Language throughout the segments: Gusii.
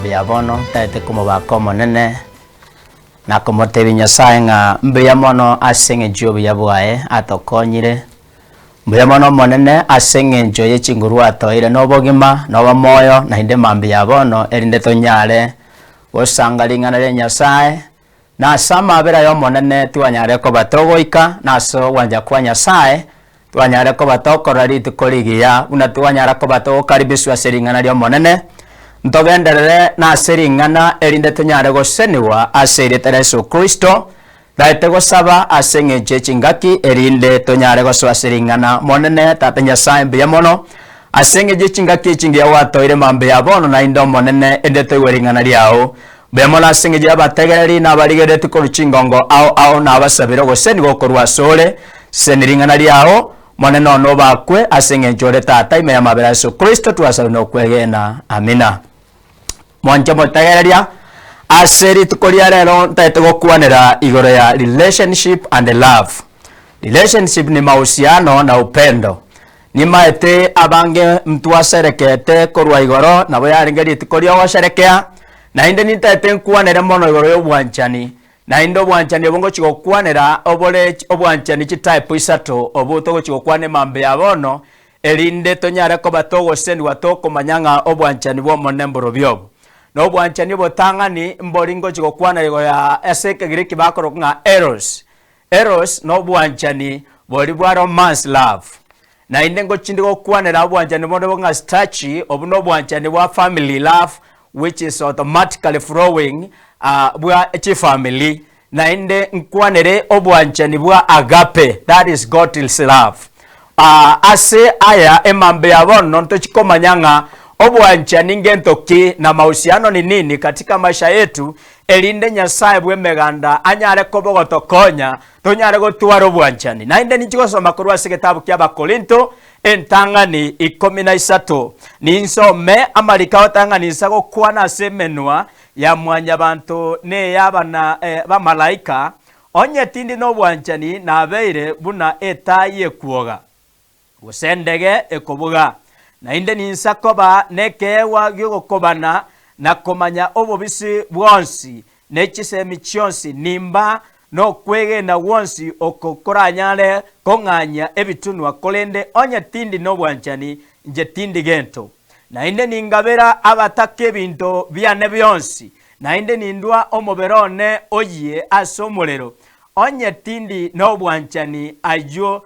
mambia ya bono, ntaete komobaka Omonene na komotebia Nyasae ng'a mbuya mono ase eng'encho y'obuya bwaye atokonyire. Mbuya mono Omonene ase eng'encho ye chinguru atoeire na obogima, na obomoyo, naende mambia ya bono, erinde tonyare gosanga ring'ana ria Nyasae, Na ase amaabera y'Omonene twanyare koba togoika, na ase ogwancha kwa Nyasae twanyare koba tokorora rituko rigiya, buna twanyara koba togokaribiswa ase ring'ana ri'Omonene. Ntogenderere nase ring'ana erinde tonyare gosenigwa ase erieta ria Yeso Kristo, Naete gosaba ase engencho ye chingaki erinde tonyare gosoa ase ring'ana. Monene, Tata Nyasae, mbuya mono ase engencho ye chingaki echi ngiya gwatoire mambia ya bono naende Omonene, erinde toigwe ring'ana riao. Mbuya mono ase engencho y'abategereri na abarigereretie korwa chingongo ao ao na abasabire ogoseni gokorwa asore. Seseni ring'ana riao, Monene one obakwe ase engencho ore Tata ime y'amabera a Yeso Kristo twasabire nokwegena. Amina. Mwanche motegereria, ase rituko ria rero ntagete gokwanera igoro ya relationship and love. Relationship ni mahusiano na upendo. Nimaete abange ntwaserekete korwa igoro nabo yarenge rituko ria ogosherekea, naende nintagete nkwanere mono igoro ya obwanchani, naende obwanchani obo ngochi gokwanera obore obwanchani chitype isato obwo togochi gokwana emambia ya bono, erinde tonyare koba togosenigwa tokomanya ng'a obwanchani bw'Omonene mborobio obo. Na obwanchani obotang'ani mbori ngochi gokwana igoro ya ase Ekegiriki bakorokwa ng'a eros. Eros nobwanchani boria bwa romance love. Naende ngochi ndi gokwanera obwanchani bonde bo ng'a storge, obwo nobwanchani bwa family love which is automatically flowing bwa chifamiri. Naende nkwanere obwanchani bwa agape, that is God's love. Aa ase aya emambia ya bono ntochi komanya ng'a obwanchani ngento ki na mahusiano ni nini katika maisha yetu, erinde Nyasae bw'emeganda anyare koba ogotokonya tonyare gotwara obwanchani. Naende ninchi gosoma korwa ase egetabu kia Abakorinto entang'ani 13. Ninsome amariko agotang'ani insa gokwana ase emenwa ya mwanyabanto ney'abana b'amalaika, onye tindi nobwanchani nabeire buna etai ekwoga, gose endege ekobuga. Naende ninsa koba nekeegwa gi'ogokobana na komanya obobisi bwonsi ne chisemi chionsi, nimba nokwegena gwonsi oko koranyare kong'anyia ebitunwa, korende onye tindi nobwanchani, inche tindi gento. Naende ningabera abataka ebinto biane bionsi, naende nindua omobere one oyie ase omorero, onye tindi nobwanchani ayio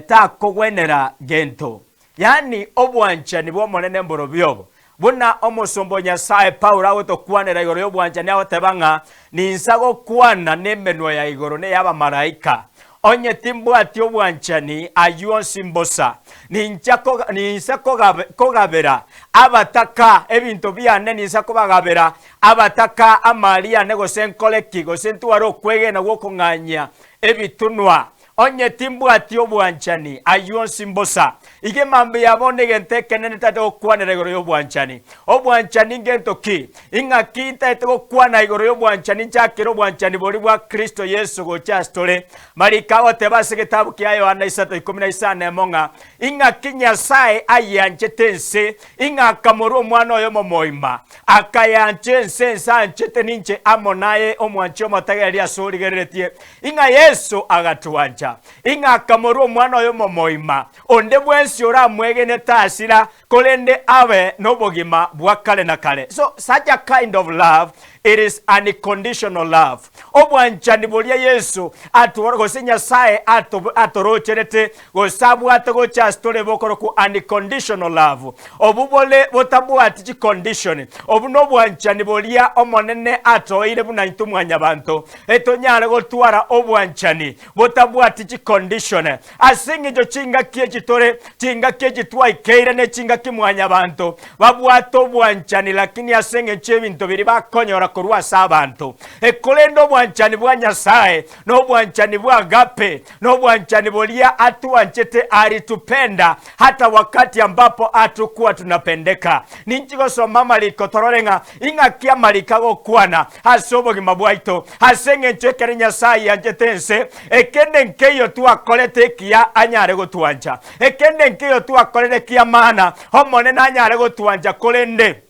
takogwenera gento. Yaani obwanchani bw'Omonene mborobio obo. Buna omosomba o Nyasae Paulo agotokwanera igoro y'obwanchani agoteba ng'a, Ninsa gokwana nemenwa ya igoro na ey'abamalaika, onye timbwati obwanchani, ayio onsi mbosa. Nincha koga, ninsa kogabe, kogabera abataka ebinto biane, ninsa kobagabera abataka amari ane, gose nkore ki, gose ntware okwegena gw'okong'anyia ebitunwa. Onye timbwati obwanchani, ayio onsi mbosa. Iga emambia ya bono egento ekenene ntagete gokwanera igoro y'obwanchani. Obwanchani ngento ki? Ing'aki ntagete gokwana igoro y'obwanchani nchakere obwanchani boria bwa Kristo Yeso gocha ase tore. Mariko agoteba ase egetabu kia Yohana 3:15 ng'a ing'aki Nyasae ayianchete ense, ing'a akamorua Omwana oye omomoima, akayancha ense, ense anchete ninche amo naye omwanchi omotegereri ase origereretie. Ing'a Yeso agatwancha, ing'a akamorua Omwana oye omomoima, onde bwensi oramwegene tasira, korende abe nobogima bwa kare na kare. So such a kind of love, it is unconditional love. Obwanchani boria Yeso atworo gose Nyasae ato atorocherete gose abwate gocha ase tore bokorokwa unconditional love. Obwo bore botabwati chicondition. Obwo nobwanchani boria Omonene atoeire buna intwe mwanyabanto. Etonyare gotwara obwanchani botabwati chicondition. Ase engencho chingaki echi tore, chingaki echi twaikeire ne chingaki mwanyabanto babwate obwanchani lakini ase engencho y'ebinto biria bakonyora korwa ase abanto. Korende obwanchani bwa Nyasae nobwanchani bwa agape, nobwanchani boria atwanchete alitupenda hata wakati ambapo hatukuwa tunapendeka. Ninchi gosoma amariko torore ng'a ing'aki amariko agokwana ase obogima bwaito, ase engencho ekero Nyasae ayanchete ense, ekende nkeiyo twakorete ekiya anyare gotwancha, ekende nkeiyo twakorire ki'amana, Omonene anyare gotwancha, korende.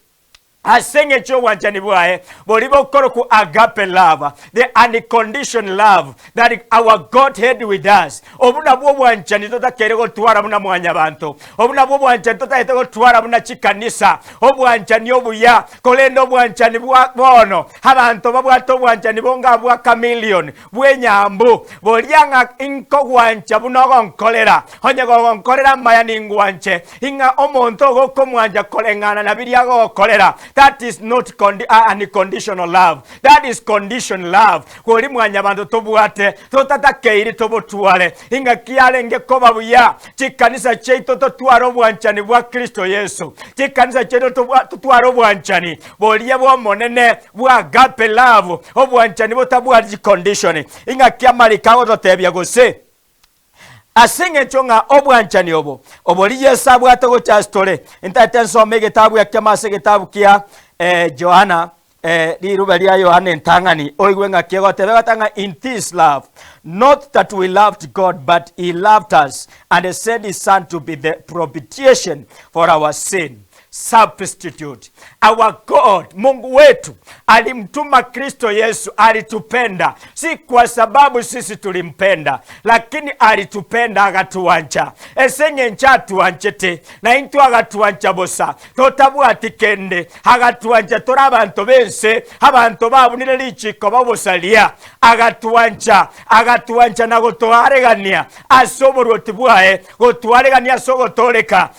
Ase engencho y'obwanchani bwaye boria bokorokwa agape love, the unconditional love that our God had with us. Obwo nabwo obwanchani totakeire gotwara buna mwanyabanto. Obwo nabwo obwanchani totagete gotwara buna chikanisa. Obwanchani obuya, korende obwanchani bwa bono abanto babwate obwanchani bonga bwa chameleon, bw'enyambu, boria ng'a inkogwancha buna ogonkorera, onye gogonkorera amaya ningwanche, Ing'a omonto ogokomwancha koreng'ana na biria agogokorera, that is not condi unconditional love, that is condition love. Kori mwanyabanto tobwate, totatakeiri tobotware. Ing'aki yarenge koba buya chikanisa chiaito totware obwanchani bwa Kristo Yeso. Chikanisa chiaito tobwa totware obwanchani boria bw'Omonene bwa agape love, obwanchani botabwati chicondition. Ing'aki amariko agototebia gose? Ase engencho ng'a obwanchani obo obori Yeso abwate gocha ase tore, ntaete nsome egetabu ekemo ase egetabu kia Johana, rirube ria Yohana entang'ani, oigwe ng'aki egoteba, egoteba ng'a in this love, not that we loved God, but he loved us and sent his son to be the propitiation for our sin. Substitute. Our God, Mungu wetu alimtuma Kristo Yesu, alitupenda si kwa sababu sisi tulimpenda, lakini alitupenda agatuancha. Ase eng'encho atuanchete, na intwe agatuancha bosa, totabwati kende, agatuancha tore abanto b'ense, abanto babunire richiko b'obosaria, agatuancha, agatuancha na gotoaregania ase oboruoti bwaye, gotoaregania ase ogotooreka.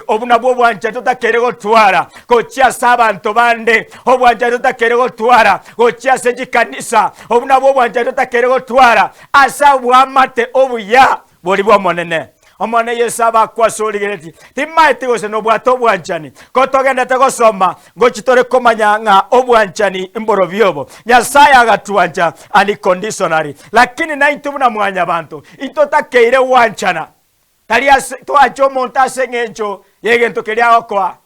Obwo nabwo obwanchani totakeire gotwara gochia ase abanto bande, obwanchani totakeire gotwara gochia ase chikanisa, obwo nabwo obwanchani totakeire gotwara ase obwamate obuya boria bw'Omonene. Omonene Yeso abakwe ase origeretie, timaeti gose nobwate obwanchani, ko togendete gosoma ngochi tore komanya ng'a obwanchani mborobio obo. Nyasaye agatwancha unconditionally, lakini naintwe buna mwanyabanto intotakeire gwanchana. Tari ase toanche omonto ase engencho y'egento keria agokoa.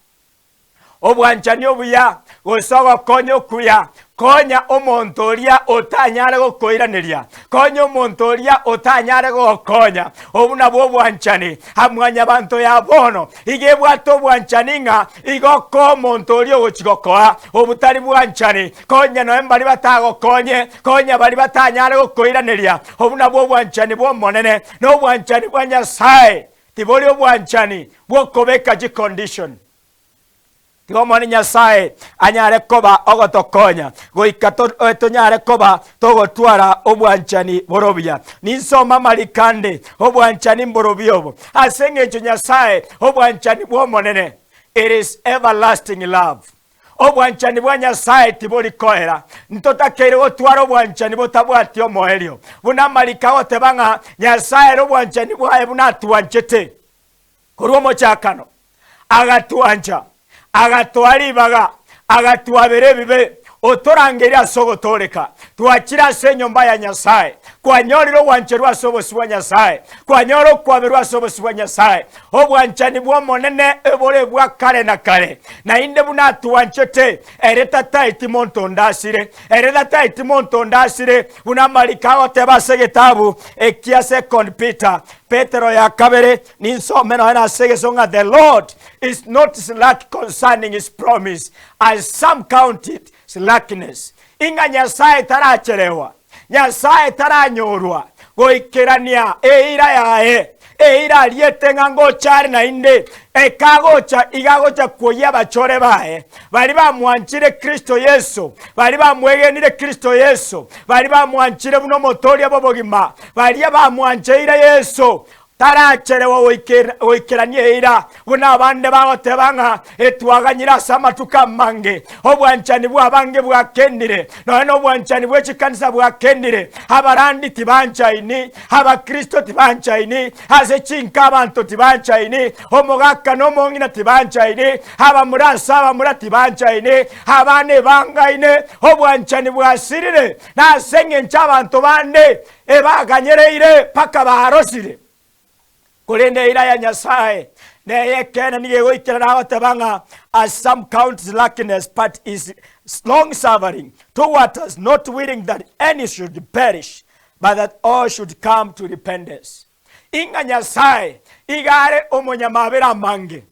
Obwanchani obuya, gose ogokonya okuya, konya omonto oria otanyare gokoiraneria, konya omonto oria otanyare gogokonya. Obwo nabwo obwanchani. Mwanyabanto ya bono iga ebwate obwanchani ng'a igo okoa omonto oria ogochi gokoa, obwo tari bwanchani. Konya nonya mbaria batagokonye, konya baria batanyare gokoiraneria. Obwo nabwo obwanchani bw'Omonene. Nobwanchani bwa Nyasae, tibori obwanchani bw'okobeka chicondition. Tiga Omonene Nyasae anyare koba ogotokonya goika tonyare koba togotwara obwanchani bore obuya. Ninsome amariko ande, obwanchani mborobio obo. Ase engencho Nyasae, obwanchani bw'Omonene, it is everlasting love. Obwanchani bwa Nyasae tibori koera. Ntotakeire gotwara obwanchani botabwati omoerio, buna amariko agoteba ng'a Nyasae ere obwanchani bwaye buna atwanchete korwa omochakano, agatwancha, agatoa ribaga, agatwabera ebibe, otorangeire ase ogotooreka. Twachire ase enyomba ya Nyasae, kwanyorire ogwancherwa ase obosio bwa Nyasae, kwanyora okwaberwa ase obosio bwa Nyasae. Obwanchani bw'Omonene ebore bwa kare na kare, naende buna atwanchete, ere tataeti monto onde asire, ere tataeti monto onde asire, buna amariko agoteba ase egetabu ekia Second Peter, Petero ya kabere, ninsome nonya nase egeso ng'a the Lord is not slack concerning his promise, as some count it slackness, ing'a Nyasae taracherewa. Nyasae taranyorwa goikerania eira yaye, eira ariete ng'a ngocha are naende, ekagocha iga agocha kwoyia abachore baye, baria bamwanchire Kristo Yeso, baria bamwegenire Kristo Yeso, baria bamwanchire buna Omotooria bw'obogima, baria bamwancheire Yeso. Taracherewa goikerania eira, buna abande bagoteba ng'a etwaganyire ase amatuko amange. Obwanchani bw'abange bwakendire, nonya nobwanchani bwe chikanisa bwakendire. Abarandi tibanchaini, Abakristo tibanchaini, ase chinka abanto tibanchaini, omogaka na omong'ina tibanchaini, abamura ase abamura tibanchaini, abana ebangaine, obwanchani bwasirire, na ase engencho abanto bande Ebaganyereire mpaka barosire. Korende eira ya Nyasae ney'ekeene nigo egoikerana agoteba ng'a as some count slackness but is long suffering toward us not willing that any should perish but that all should come to repentance. Ing'a Nyasae iga are omonyamabera amange.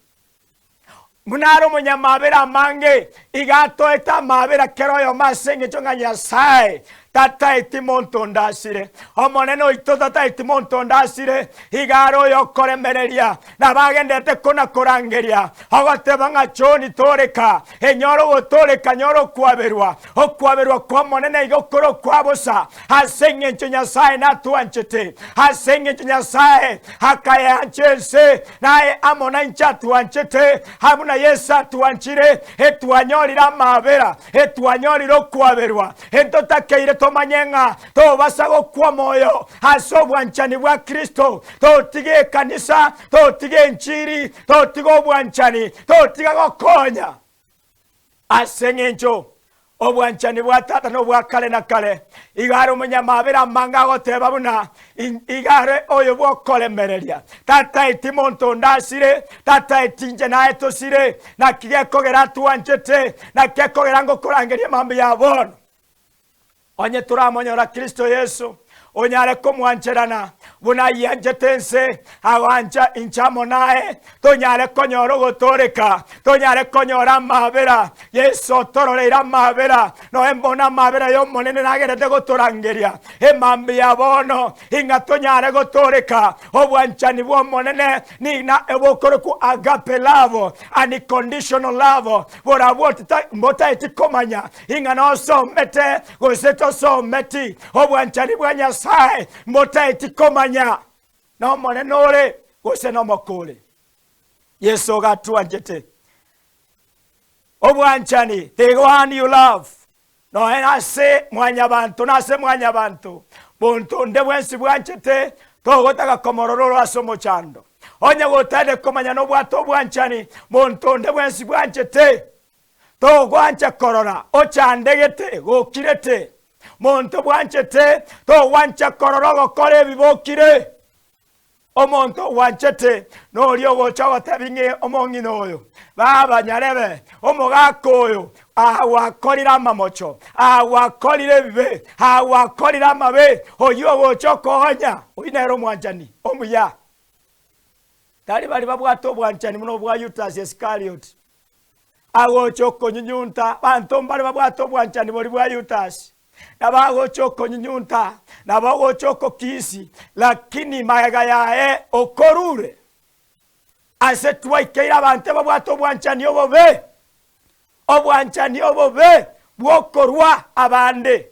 Buna are omonyamaabera amange, iga atoete amaabera kera oyomo ase engencho ng'a Nyasae tataeti monto onde asire. Omonene oito tataeti monto onde asire, iga are oyokoremereria, nabo agenderete kona-korangeria, ogoteba ng'a Choni tooreka, enyore ogotooreka, nyore okwaberwa. Okwaberwa kw'Omonene igo kore okwa bosa, ase engencho Nyasae natwanchete, ase engencho Nyasae akayeancha ense, naye amo nainche atwanchete, buna Yeso atwanchire, etwanyorire amaabera, etwanyorire okwaberwa. Ntotakeire tomanye ng'a tobasa gokwa moyo ase obwanchani bwa Kristo, totiga ekanisa, totiga enchiri, totiga obwanchani, totiga gokonya. Ase engencho obwanchani bwa Tata nobwa kare na kare, igo are omonyamaabera amange agoteba buna igo are oyo bw'okoremereria. Tataeti monto onde asire, tataeti inche naye tosire. Naki gekogera atwanchete, naki gekogera ngokorangeria mambia ya bono. Onye toramonyora Kristo Yeso, onyare komwancherana buna ayianchete ense, agoancha inche amo naye, tonyare konyora ogotooreka, tonyare konyora amaabera. Yeso otororeire amaabera, noe mbono amaabera y'Omonene nagerete gotorangeria emambia ya bono, ing'a tonyare gotooreka. Obwanchani bw'Omonene ning'a obokorokwa agape love, unconditional love, borabwo mbotaeti komanya Ing'a nosomete gose tosometi, obwanchani bwa Nyasae mbotaeti komanya nomonene ore gose nomokore. Yeso gatwanchete. Obwanchani, the one you love, noe ase mwanyabanto nase mwanyabanto, monto onde bwensi bwanchete togotaka komorora oro ase omochando. Onye gotari komanya nobwate obwanchani, monto onde bwensi bwanchete Togwancha korora ochandegete gokirete, monto bwanchete, togwancha korora ogokora ebibe okire. Omonto ogwanchete noria ogocha ogotebia ng'a omong'ina oyo, baba nyarebe, omogaka oyo, aa gwakorire amamocho, aa gwakorire ebibe, aa gwakorire amabe, oyio ogocha okoonya, oyio nere omwanchani omuya. Tari baria babwate obwanchani buna obwa Yudasi Iskarioti. Agocha okonyunyunta abanto mbare babwate obwanchani boria bwa Yudasi, nabo agocha okonyunyunta, nabo ogocha okokisi, lakini magega yaye okorure. Ase twaikeire abanto babwate obwanchani obobe, obwanchani obobe bw'okorwa abande.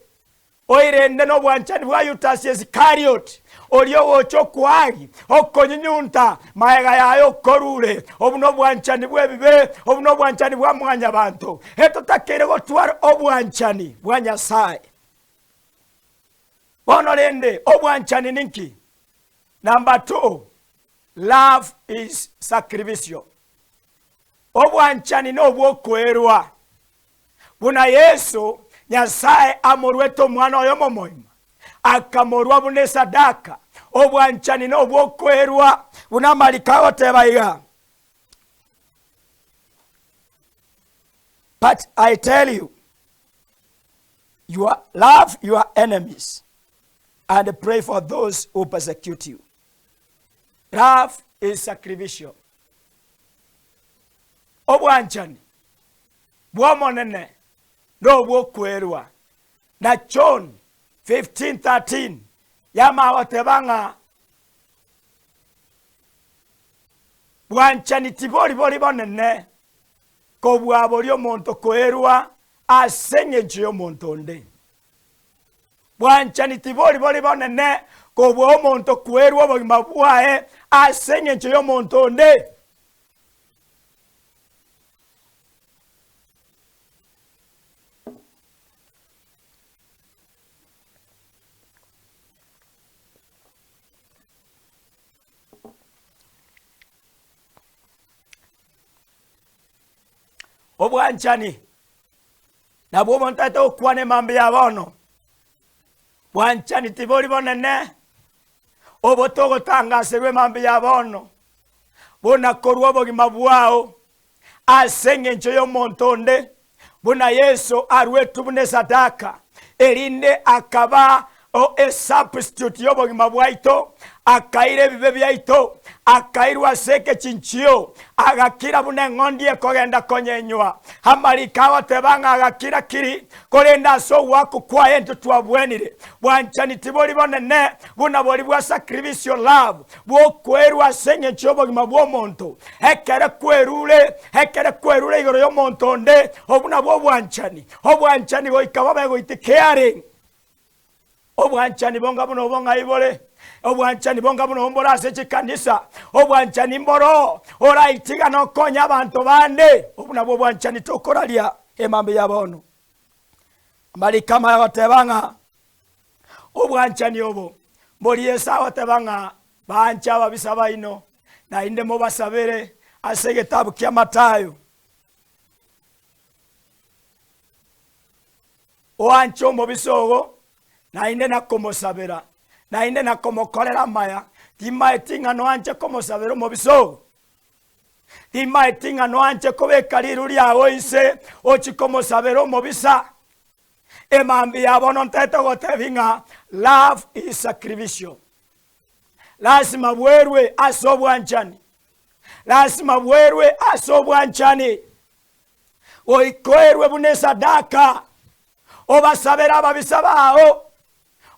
Oirende nobwanchani bwa Yudasi Isikarioti, oria ogocha okoaria, okonyunyunta, magega yaye okorure. Obu nobwanchani bw'ebibe, obu nobwanchani bwa mwanyabanto. Etotakeire gotwara obwanchani bwa Nyasae. Bono rende, obwanchani ninki? Number 2, love is sacrificial. Obwanchani nobw'okoerwa. Buna Yeso, Nyasae amoruete Omwana oye omomoima, akamorua buna esadaka, obwanchani nobw'okoerwa, buna amariko agoteba iga, But I tell you, your, love your enemies and pray for those who persecute you. Love is sacrificial. Obwanchani bw'Omonene nobw'okwerua. Na John 15:13 yamanya goteba ng'a bwanchani tibori bori bonene kobua boria omonto koerua ase engencho y'omonto onde. Bwanchani tibori bori bonene kobua omonto koerua obogima bwaye ase engencho y'omonto onde. Obwanchani nabwo omonto gokwana emambia ya bono, bwanchani tibori bonene obo togotangaserwa emambia ya bono, buna korwa obogima bwao ase engencho y'omonto onde, buna Yeso aruetwe buna esadaka, erinde akaba O esubstitute y'obogima bwaito, akaira ebibe biaito, akairwa ase ekechinchio, agakira buna eng'ondi ekogenda konyenywa. Amariko agoteba ng'a agakira kiri, korende ase ogoakwa kwaye intwe twabwenire. Bwanchani tibori bonene buna boria bwa sacrificial love, bw'okwerua ase engencho y'obogima bw'omonto. Ekere kwerure, ekere kwerure igoro y'omonto onde, obwo nabwo obwanchani. Obwanchani goika bobe goitika earenge. Obwanchani bonga buna obo ng'ai bore? Obwanchani bonga buna obo mbore ase chikanisa? Obwanchani mboroo oraitigane okonye abanto bande? Obwo nabwo obwanchani tokoraria emambia ya bono. Amariko amaya agoteba ng'a obwanchani obo mbori Yeso agoteba ng'a banche ababisa baino, naende mobasabere ase egetabu kia Matayo. Oanche omobisa ogo, naende nakomosabera, naende nakomokorera amaya. Timaeti ng'a noanche komosabera omobisa ogo? Timaeti ng'a noanche kobeka riru riago inse ochie komosabera omobisa? Emambia ya bono ntaete gotebi ng'a love is sacrificial. Lasima bwerwe ase obwanchani. Lasima bwerwe ase obwanchani. Goika oerwe buna esadaka, obasabere ababisa bao,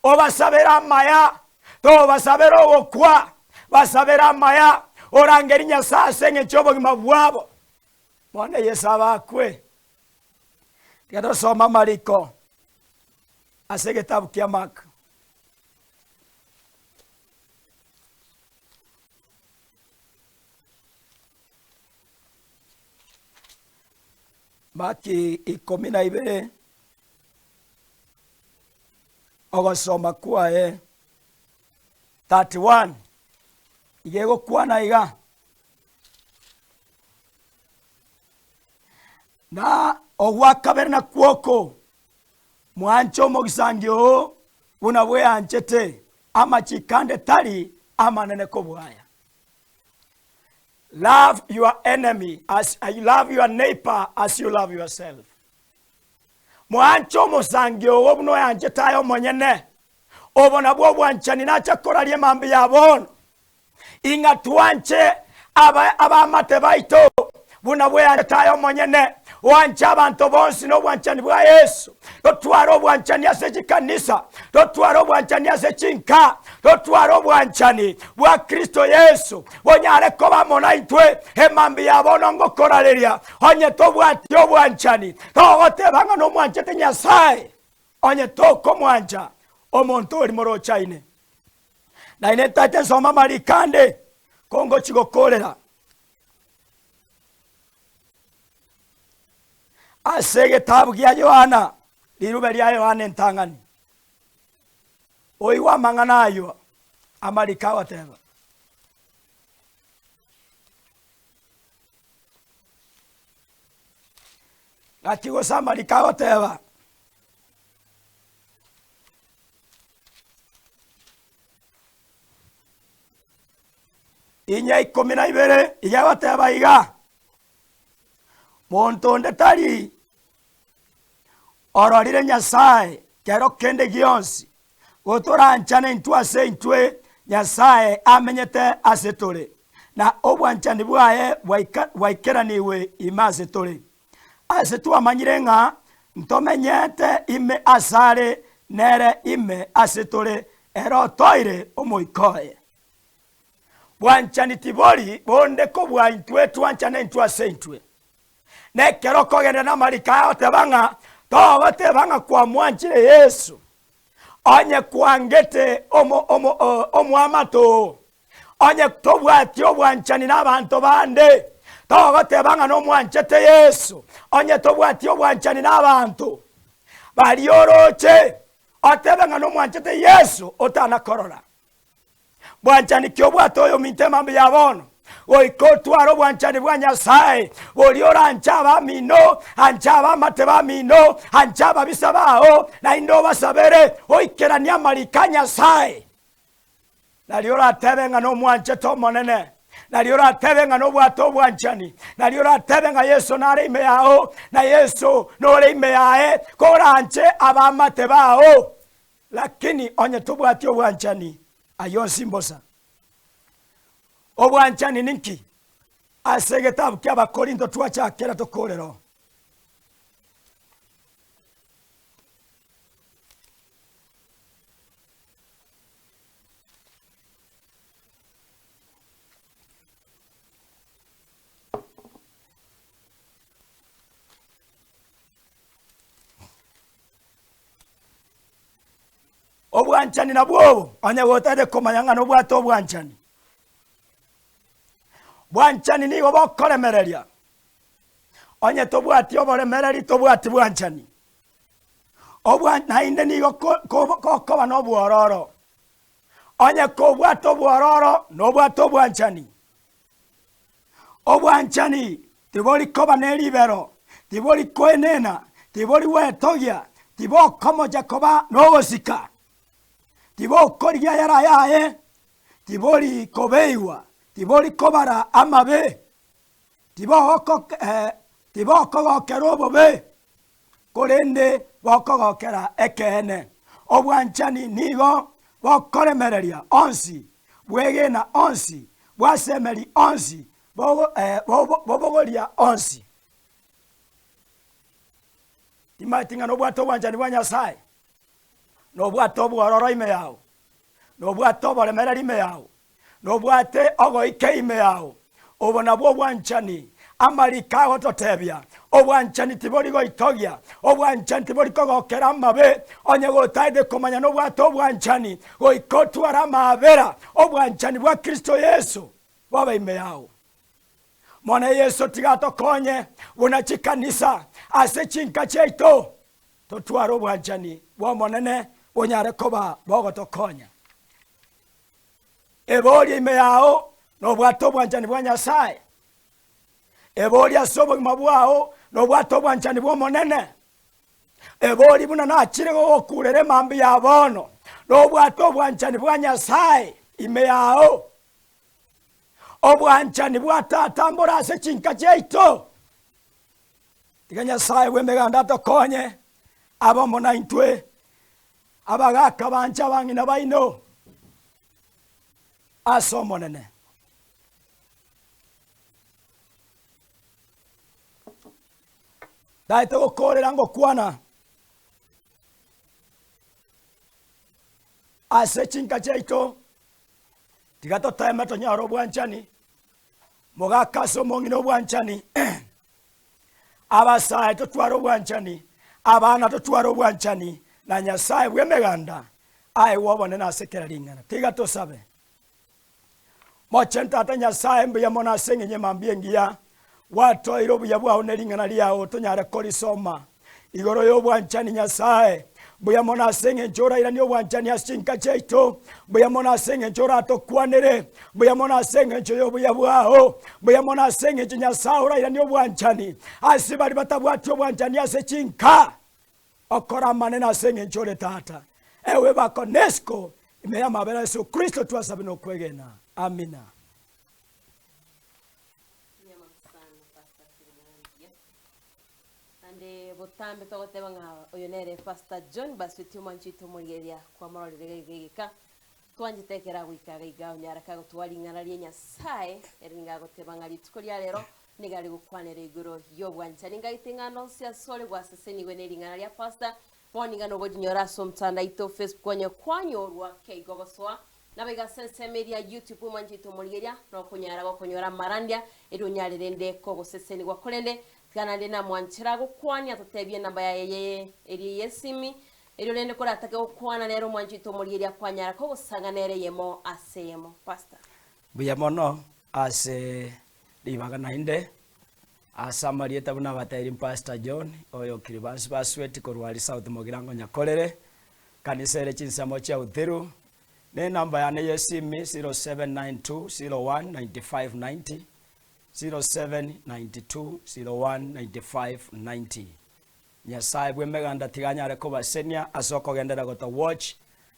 obasabere amaya, tobasabera ogokwa, basabere amaya, orangerie Nyasae ase engencho y'obogima bwabo. Bono Yeso abakwe. Tiga tosome amariko ase egetabu kia Mark. Maki ikomi na ibere, ogosoma kwaye 31 iga egokwana iga, na ogwa kabere nakwo oko, mwanche omogisangio oo buna bweanchete, amachiko ande tari amanene kobua aya. Love your enemy as love your neighbor as you love yourself. Mwanche omosangi ogo buna oyanchete aye omonyene. Obo nabwo obwanchani nacha koraria mambia ya bono. Ing'a twanche aba abamate baito buna bweyanchete aye omonyene. Oanche abanto bonsi nobwanchani bwa Yeso. Totware obwanchani ase chikanisa, totware obwanchani ase chinka, totware obwanchani bwa Kristo Yeso bonyare koba amo naintwe emambia ya bono ngokorareria. Onye tobwati obwanchani, togoteba ng'a nomwanchete Nyasae, onye tokomwancha omonto oria morochaine. Naende ntaete nsome amariko ande, kongochi gokorera. Ase egetabu gia Yohana, rirube ria Yohana entang'ani, oigwe amang'ana ayio amariko agoteba. Gaki gose amariko agoteba, Inya ikomi na ibere iga egoteba iga, Monto onde tari ororire Nyasae kero kende gionsi, gotoranchane intwe ase intwe, Nyasae amenyete ase tore, na obwanchani bwaye bwaikeranigwe ime ase tore. Ase twamanyire ng'a ntomenyete ime asare, nere ime ase tore, ere otoire Omoika oye. Bwanchani tibori bonde kobua intwe twanchane intwe ase intwe. Nekero okogenda namariko aya goteba ng'a togoteba ng'a kwamwanchire Yesu, onye kwangete omo omo omoamate oo, Onye tobwati obwanchani nabanto bande, togoteba ng'a nomwanchete Yeso. Onye tobwati obwanchani nabanto baria oroche, otebe ng'a nomwanchete Yeso otana korora. Bwanchani ki obwate oyominto emambia ya bono? Goika otware obwanchani bwa Nyasae, boria oranche abamino, anche abamate bamino, anche ababisa bao, naende obasabere, oikeranie amariko a Nyasae. Nario oratebe ng'a nomwanchete Omonene, nario oratebe ng'a nobwate obwanchani, nario oratebe ng'a Yeso nare ime yao, na Yeso nore ime yaye, koranche abamate bao. Lakini onye tobwati obwanchani, ayio onsi mbosa. Obwanchani ninki? Ase egetabu kia Abakorinto twachakera tokorera oo. Obwanchani nabwo obo, onye gotagete komanya ng'a nobwate obwanchani. Bwanchani nigo bokoremereria, onye tobwati oboremereri tobwati bwanchani. Obwa naende nigo ko- ko- gokoba na obwororo, onye kobwate obwororo nobwate obwanchani. Obwanchani tibori koba ne ribero, tibori koenena, tibori gwetogia, tibokomocha koba nogosika, tibokorigia ayare ayaye, tibori kobeigwa, tibori kobara amabe, tibokogokera obobe, korende bokogokera ekeene. Obwanchani nigo bokoremereria onsi, bwegena onsi, bwasemeria onsi, bobogoria onsi. Timanyeti ng'a nobwate obwanchani bwa Nyasae, nobwate obwororo ime yao, nobwate oboremereri ime yao, Nobwate ogoika ime yao. Obo nabwo obwanchani amariko agototebia. Obwanchani tibori goitogia, obwanchani tibori kogokera amabe. Onye gotaete komanya nobwate obwanchani, goika otware amaabera, obwanchani bwa Kristo Yeso bobe ime yao. Mono Yeso tiga atokonye buna chikanisa ase chinka chiaito totware obwanchani bw'Omonene bonyare koba bogotokonya. Eborie ime yao nobwate obwanchani bwa Nyasae. Eborie ase obogima bwao nobwate obwanchani bw'Omonene. Eborie buna nachire gogokurera emambia ya bono, nobwate obwanchani bwa Nyasae ime yao. Obwanchani bwa Tata mbore ase chinka chiaito. Tiga Nyasae bw'emeganda atokonye abe omo naintwe. Abagaaka banche abang'ina baino ase Omonene. Daete gokoorera ngokwana ase chinka chiaito, tiga toteeme tonyore obwanchani, mogaka ase omong'ina obwanchani. Abasae totware obwanchani, abana totware obwanchani, na Nyasae bw'emeganda aegwe obonene ase kera ring'ana. Tiga tosabe. Mochenu Tata Nyasae, mbuya mono ase eng'encho emambia engiya gwatoire obuya bwao ne ring'ana riao tonyare korisoma igoro y'obwanchani Nyasae. Mbuya mono ase eng'encho orairanie obwanchani ase chinka chiaito. Mbuya mono ase eng'encho oratokwanere. Mbuya mono ase eng'encho y'obuya bwao. Mbuya mono ase eng'encho Nyasae orairanie obwanchani ase baria batabwati obwanchani ase chinka. Okore amanene ase eng'encho ore Tata. Ewe bako nesiko ime y'amabera a Yeso Kristo twasabe nokwegena. Amina. Naende botambe togoteba ng'a oyo nere Pastor John Basweti omwanchi oito omorigereria kwamororire iga iga egeka twanchete ekero agoika iga iga onyare kagotoa ring'ana ria Nyasaye ere nigo agoteba ng'a rituko ria rero nigo are gokwanera igoro y'obwanchani ngagete ng'a nonsi asore gwasesenigwe ne ring'ana ria Pastor bono niga nogorinyora ase omotandao aito Facebook onye kwanyorwa keigo gosoa Naboigo ase ensemo eria YouTube omwanche oito omorigeria, nokonyara gokonyora amarandia, erio onyare rende kogosesenigwa. Korende tiga naende namwanchera agokwanie atotebie enamba yaye ye eria y'esimi, erio rende koratake gokwana nere omwanche oito omorigeria kwanyara kogosanga nere eyemo ase eyemo. Pastor. Mbuya mono ase ribaga naende ase amarieta buna abateiri Pastor John oyo Kiribansi Basweti korwa aria South Mogirango Nyakorere, Kanisa ere chinsemo chia Uthiru, Ne enamba yane y'esimi 0792 01 95 90, 0792 01 95 90. Nyasae bw'emeganda tiga anyare kobasenia ase okogenderera goto watch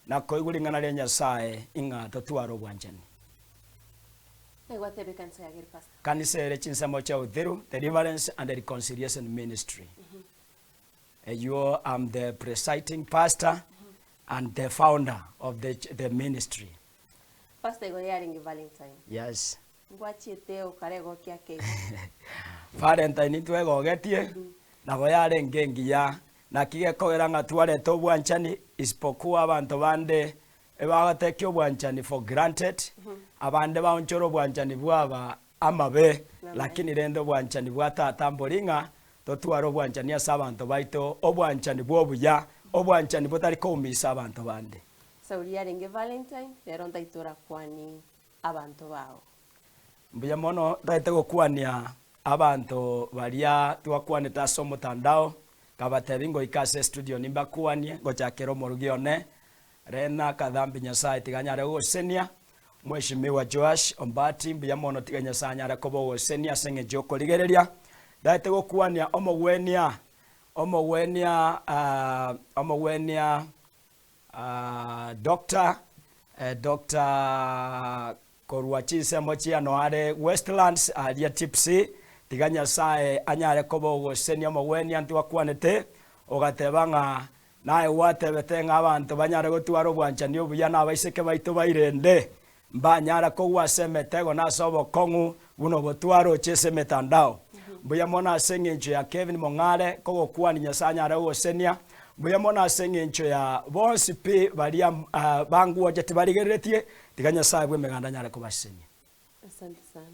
na koigwa ring'ana ria Nyasae ing'a totware obwanchani. Naigwatebe ekanisa ya Geri Pastor. Kanisa ere chinsemo chia Uthiru Deliverance and Reconciliation Ministry. Eywo am the presiding pastor. And the founder of the the ministry. Pastor igo yarenge Valentine. Yes. Ngwachiete okaregokia ake igo. Valentine ntwegogetie, nabo yarenge engiya, naki gekogera ng'a twarete obwanchani isipokuwa abanto bande ebagotekia obwanchani for granted, abande baonchore obwanchani bwaba amabe, lakini rende obwanchani bwa tata mbori ng'a totware obwanchani ase abanto baito, obwanchani bw'obuya, obwanchani botari koumisa abanto bande. Sauli yarenge Valentine, rero ntaito orakwani abanto bao. Mbuya mono ntaete gokwania abanto baria twakwanete ase omotandao, nkabatebia ngoika ase estudio nimbakwanie, ngochakera omorugi one, Rena Kathambi Nyasae tiga anyare gogosesenia, Mweshimiwa Joash Ombati mbuya mono tiga Nyasae anyare koba ogosesenia ase eng'encho y'okorigereria. Ntaete gokwania omogwenia, omogwenia omogwenia Doctor, Doctor korwa chinsemo chiano are Westlands aria Tipsy, tiga Nyasae anyare koba ogosesenia omogwenia ntwakwanete, ogateba ng'a naye gwatebete ng'a abanto banyare gotwara obwanchani obuya na abaiseke baito bairende, mbanyara kogwa ase emetego na ase obokong'u buna obotwaroche ase emetandao. Mbuya mono ase eng'encho ya Kevin Mong'are kogokwania Nyasae anyare gogosenia. Mbuya mono ase eng'encho ya bonsi pi baria bangwocheti barigereretie, tiga Nyasae bw'emeganda anyare kobasesenia. Asante sana.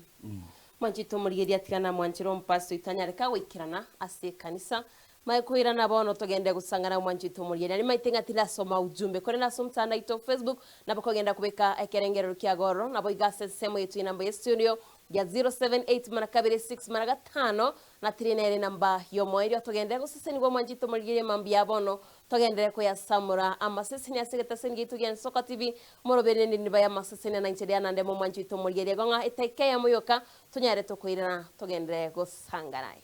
Mwanchete omorigereria tiga namwanchire omopastor oito anyare kagoikerana ase ekanisa. Mae koirana bono togende gosang'ana omwanchete omorigereria. Nimaete ng'a tindasoma ujumbe korende ase omotandao oito o Facebook nabo kogenda kobeka ekerengerero kiago ororo nabo iga ase ensemo yaito enamba ya studio ya 078 mara kabere 6 mara gatano na tiri nere enamba yomoerio togenderere gosesenigwa omwanchete omorigereria mambia bono Togenderere koyasamora amaseseni ase egetaseni giaito gia Nsoko TV, morobere nendiniba y'amaseseni na inche Diana Ndemo omwanchi oito omorigereria igo ng'a etaika eyemo yoka tonyare tokoirana togenderere gosangana.